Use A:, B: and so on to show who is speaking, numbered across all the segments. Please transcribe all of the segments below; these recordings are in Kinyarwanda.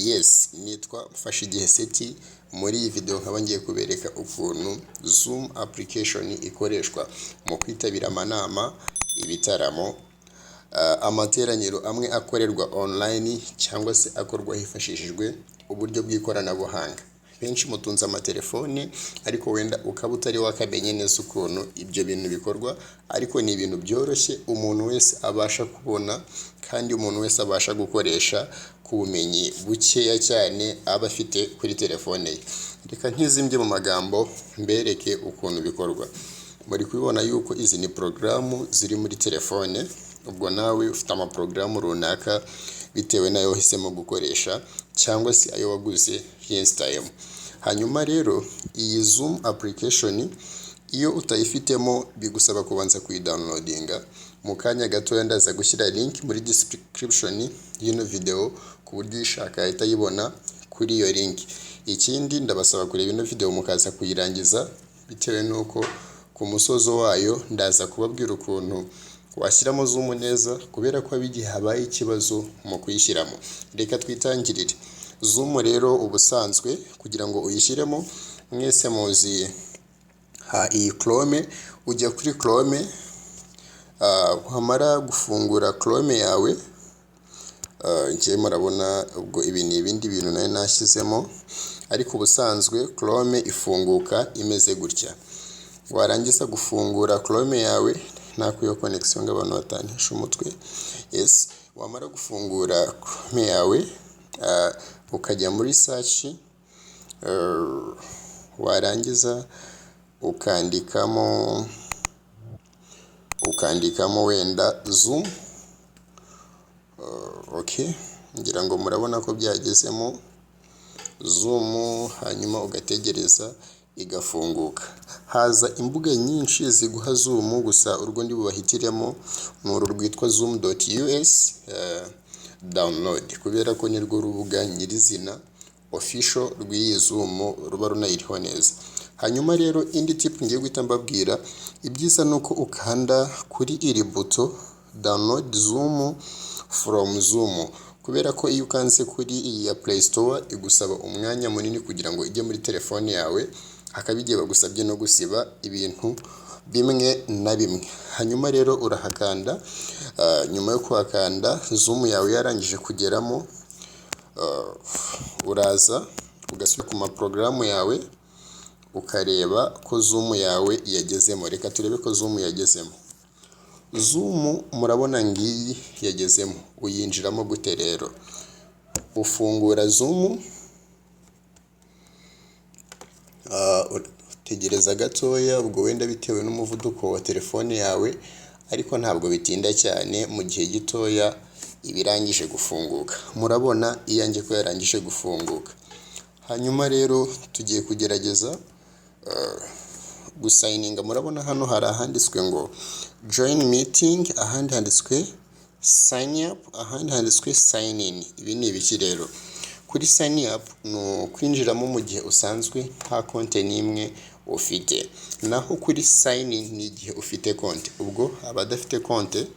A: Yes, nitwa Mfashigihe Seti. Muri iyi video nkaba ngiye kubereka ukuntu Zoom application ikoreshwa mu kwitabira amanama, ibitaramo, amateraniro amwe akorerwa online cyangwa se akorwa hifashishijwe uburyo bw'ikoranabuhanga. Benshi mutunze amatelefone, ariko wenda ukaba utari wakamenye neza ukuntu ibyo bintu bikorwa, ariko ni ibintu byoroshye umuntu wese abasha kubona kandi umuntu wese abasha gukoresha ku bumenyi bukeya cyane aba afite kuri telefone ye. Reka ntizimbye mu magambo mbereke ukuntu bikorwa. Muri kubibona yuko izi ni porogaramu ziri muri telefone, ubwo nawe ufite amaporogaramu runaka bitewe n'ayo wahisemo gukoresha cyangwa se ayo waguze yensitayemo. Hanyuma rero iyi Zoom application iyo utayifitemo bigusaba kubanza kuyidownloadinga. Mu kanya gatoya ndaza gushyira link muri description y'ino video ku buryo uyishaka yahita ayibona kuri iyo link. Ikindi ndabasaba kureba ino video mukaza kuyirangiza, bitewe n'uko ku musozo wayo ndaza kubabwira ukuntu washyiramo Zoom neza, kubera ko haba igihe habaye ikibazo mu kuyishyiramo. Reka twitangirire. Zoom rero ubusanzwe kugira ngo uyishyiremo, mwese muzi iyi Chrome, ujya kuri Chrome, wamara gufungura Chrome yawe, njyewe murabona ubwo ibi ni ibindi bintu nari nashyizemo, ariko ubusanzwe Chrome ifunguka imeze gutya. Warangiza gufungura Chrome yawe, nakuyeho connection ngo abantu batantesha umutwe. Yes, wamara gufungura Chrome yawe, ukajya muri search, warangiza ukandikamo wenda Zoom. Okay, ngira ngo murabona ko byagezemo Zoom, hanyuma ugategereza igafunguka. Haza imbuga nyinshi ziguha Zoom, gusa urwo ndi bubahitiremo ni uru rwitwa zoom.us download, kubera ko nirwo rubuga nyirizina official rw'iyi Zoom ruba runayiriho neza. Hanyuma rero indi tip ngiye guhita mbabwira, ibyiza ni uko ukanda kuri iri buto download Zoom from Zoom, kubera ko iyo ukanze kuri iyi ya Play Store igusaba umwanya munini kugira ngo ijye muri telefone yawe, hakaba igihe bagusabye no gusiba ibintu bimwe na bimwe. Hanyuma rero urahakanda, nyuma yo kuhakanda Zoom yawe yarangije kugeramo, uraza ugasubira ku maporogaramu yawe ukareba ko Zoom yawe yagezemo. Reka turebe ko Zoom yagezemo. Zoom murabona ngiyi yagezemo. Uyinjiramo gute rero? Ufungura Zoom, utegereza gatoya, ubwo wenda bitewe n'umuvuduko wa telefone yawe, ariko ntabwo bitinda cyane, mu gihe gitoya iba irangije gufunguka. Murabona iyanjye ko yarangije gufunguka. Hanyuma rero tugiye kugerageza gusayininga. Murabona hano hari ahanditswe ngo join meeting, ahandi handitswe sign up, ahandi handitswe sign in. Ibi ni ibiki rero? Kuri sign up ni ukwinjiramo mu gihe usanzwe nta konti n'imwe ufite, naho kuri sign in ni igihe ufite konti. Ubwo abadafite konti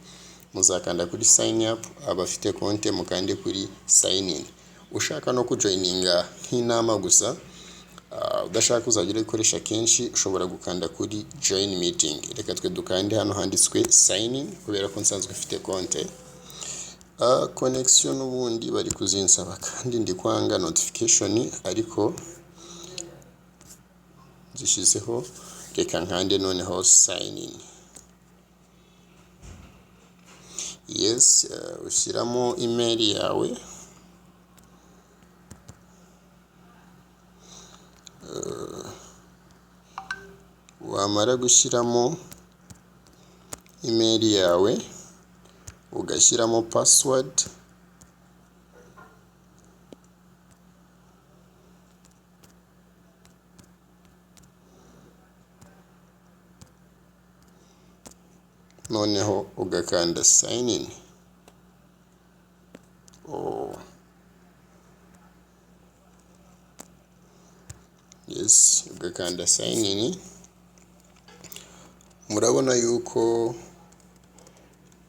A: muzakanda kuri sign up, abafite konti mukande kuri sign in. Ushaka no kujoyininga nk'inama gusa, udashaka uzajya urayikoresha kenshi, ushobora gukanda kuri join meeting. Reka twe dukande hano handitswe sign in kubera ko nsanzwe mfite konti. Connection n'ubundi bari kuzinsaba kandi ndi kwanga notification, ariko zishyizeho. Reka nkande noneho sign in. Yes, ushyiramo email yawe, wamara gushyiramo email yawe ugashyiramo password, noneho ugakanda sign in. Oh. Yes, ugakanda sign in. Murabona yuko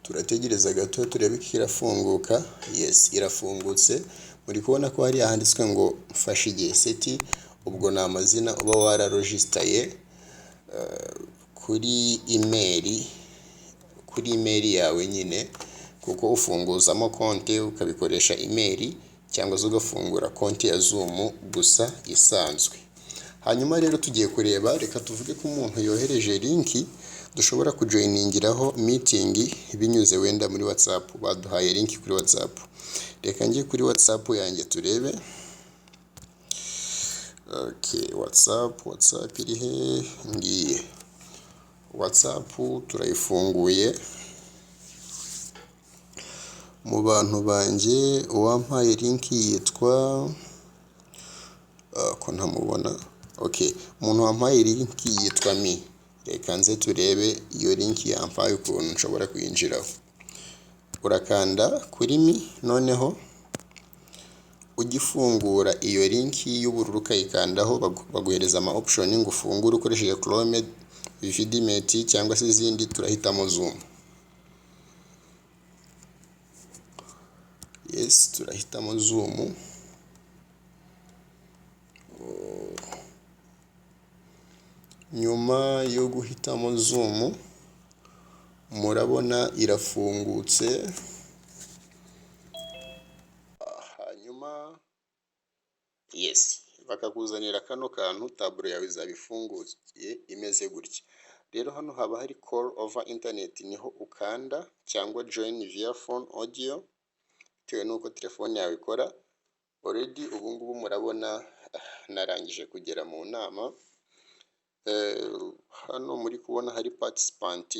A: turategereza gato turebe ko irafunguka. Yes, irafungutse. Muri kubona ko hariya handitswe ngo Mfashigihe Seti, ubwo ni amazina uba wararegistaye kuri email yawe nyine, kuko ufunguzamo konti ukabikoresha email cyangwa se ugafungura konti ya Zoom gusa isanzwe. Hanyuma rero tugiye kureba, reka tuvuge ko umuntu yohereje link dushobora kujoiningiraho meeting binyuze wenda muri WhatsApp, baduhaye link kuri WhatsApp. Reka njye kuri WhatsApp yanjye turebe. Okay, WhatsApp iri he? Ngiye. WhatsApp turayifunguye. Mu bantu banjye uwampaye link yitwa, ko ntamubona. Okay, umuntu wampaye link yitwa Mi. Reka nze turebe iyo link yampaye ukuntu nshobora kuyinjiraho. Urakanda kuri Mi, noneho ugifungura iyo link y'ubururu ukayikandaho, baguhereza ama option ngo ufungure ukoresheje Chrome, Vidmate cyangwa se izindi, turahitamo Zoom. Yes, turahitamo Zoom. Nyuma yo guhitamo Zoom, murabona irafungutse. Hanyuma yes, bakakuzanira kano kantu, taburo yawe izaba ifunguye imeze gutya. Rero hano haba hari call over internet, niho ukanda, cyangwa join via phone audio bitewe n'uko telefone yawe ikora. Already ubu ngubu murabona narangije kugera mu nama. Hano muri kubona hari participant,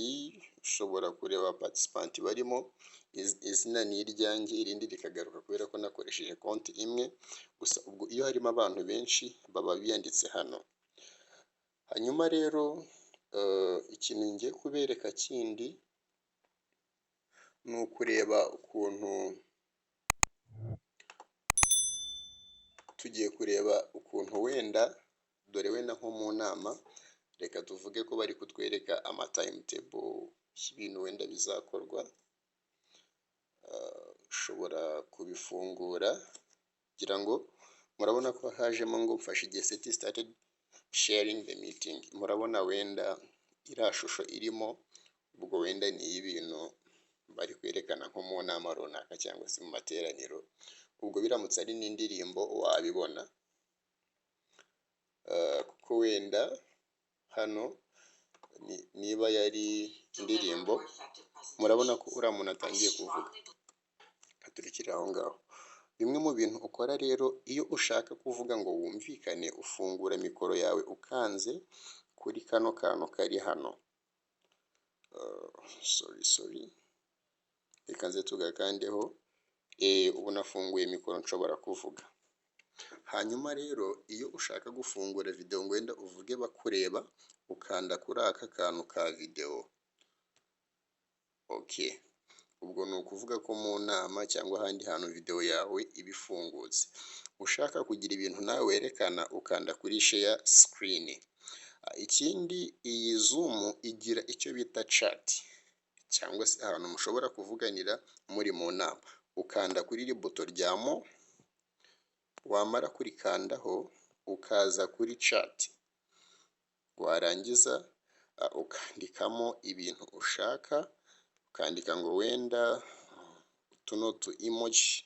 A: ushobora kureba participant barimo, izina ni iryanjye, irindi rikagaruka kubera ko nakoresheje konti imwe gusa. Ubwo iyo harimo abantu benshi baba biyanditse hano. Hanyuma rero ikintu ngiye kubereka kindi ni ukureba ukuntu, tugiye kureba ukuntu wenda, dore wenda nko mu nama, reka tuvuge ko bari kutwereka ama timetable y'ibintu wenda bizakorwa, ushobora kubifungura kugira ngo murabona ko hajemo ngo Mfashigihe Seti started sharing the meeting. Murabona wenda iriya shusho irimo, ubwo wenda ni iy'ibintu bari kwerekana nko mu nama runaka cyangwa se mu materaniro, ubwo biramutse ari n'indirimbo wabibona, kuko wenda hano niba yari indirimbo, murabona ko uriya muntu atangiye kuvuga. Turikire aho ngaho. Bimwe mu bintu ukora rero iyo ushaka kuvuga ngo wumvikane, ufungura mikoro yawe ukanze kuri kano kantu kari hano. Sorry, sorry, reka nze tugakandeho. Ubu nafunguye mikoro, nshobora kuvuga. Hanyuma rero iyo ushaka gufungura videwo ngo wenda uvuge bakureba, ukanda kuri aka kantu ka videwo. Okay, ubwo ni ukuvuga ko mu nama cyangwa ahandi hantu videwo yawe iba ifungutse. Ushaka kugira ibintu nawe werekana, ukanda kuri share screen. Ikindi, iyi Zoom igira icyo bita chat cyangwa se ahantu mushobora kuvuganira muri mu nama. Ukanda kuri iri buto rya more, wamara kurikandaho ukaza kuri chat, warangiza ukandikamo ibintu ushaka, ukandika ngo wenda tuno tu emoji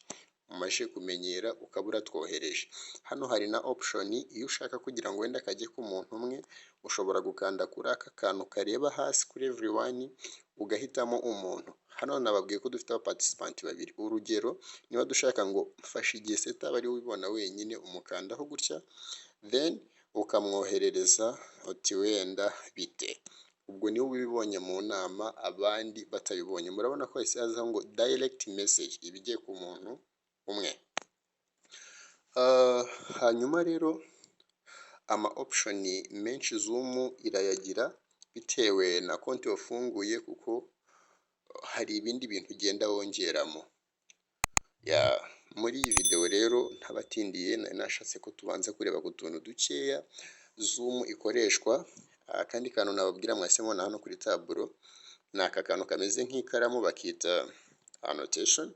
A: umaze kumenyera, ukaba uratwohereje. Hano hari na option, iyo ushaka kugira ngo wenda kajye ku muntu umwe, ushobora gukanda kuri aka kantu kareba hasi kuri everyone, ugahitamo umuntu. Hano nababwiye ko dufite abaparticipant babiri. Urugero, niba dushaka ngo Mfashigihe Seti abe ariwe ubibona wenyine, umukandaho gutya, then ukamwoherereza uti wenda bite. Ubwo niwe ubibonye mu nama, abandi batabibonye. Murabona ko hahise hazaho ngo direct message, iba igiye ku muntu umwe. Hanyuma rero ama option menshi Zoom irayagira bitewe na konti wafunguye, kuko hari ibindi bintu ugenda wongeramo. Muri iyi videwo rero ntabatindiye, nari nashatse ko tubanza kureba ku tuntu dukeya Zoom ikoreshwa. Akandi kantu nababwira mwahise mubona hano kuri taburo ni aka kantu kameze nk'ikaramu, bakita annotation.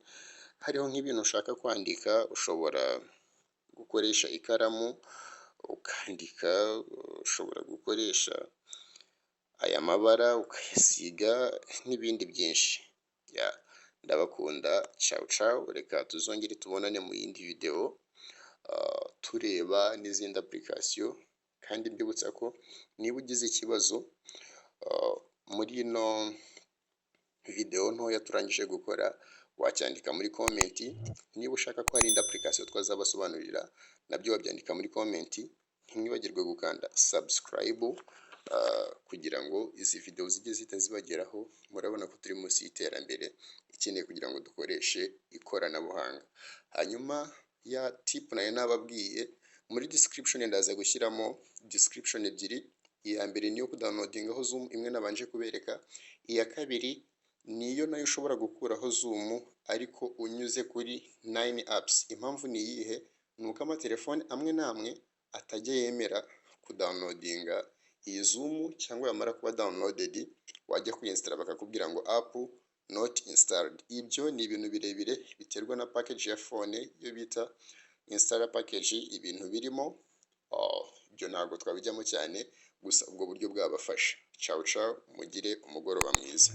A: Hariho nk'ibintu ushaka kwandika, ushobora gukoresha ikaramu ukandika, ushobora gukoresha aya mabara ukayasiga n'ibindi byinshi. Ndabakunda, cawu cawu, reka tuzongere tubonane mu yindi videwo tureba n'izindi application. Kandi mbibutsa ko niba ugize ikibazo muri ino videwo ntoya turangije gukora, wacyandika muri comment. Niba ushaka ko hari indi application twazabasobanurira, nabyo wabyandika muri comment. Ntimwibagirwe gukanda subscribe kugira ngo izi videwo zijye zihita zibageraho. Murabona ko turi munsi y'iterambere ikeneye kugira ngo dukoreshe ikoranabuhanga. Hanyuma ya tip nayo nababwiye, muri description ndaza gushyiramo description ebyiri. Iya mbere niyo kudownloadingaho Zoom imwe nabanje kubereka, iya kabiri niyo nayo ushobora gukuraho Zoom ariko unyuze kuri 9 apps. Impamvu ni iyihe? Ni uko amatelefone amwe n'amwe atajya yemera kudownloadinga iyi Zoom, cyangwa yamara kuba downloaded wajya kuyinstalla bakakubwira ngo "app not installed". Ibyo ni ibintu birebire biterwa na package ya phone, iyo bita installer package, ibintu birimo ibyo ntabwo twabijyamo cyane, gusa ubwo buryo bwabafasha. Cawu cawu, mugire umugoroba mwiza.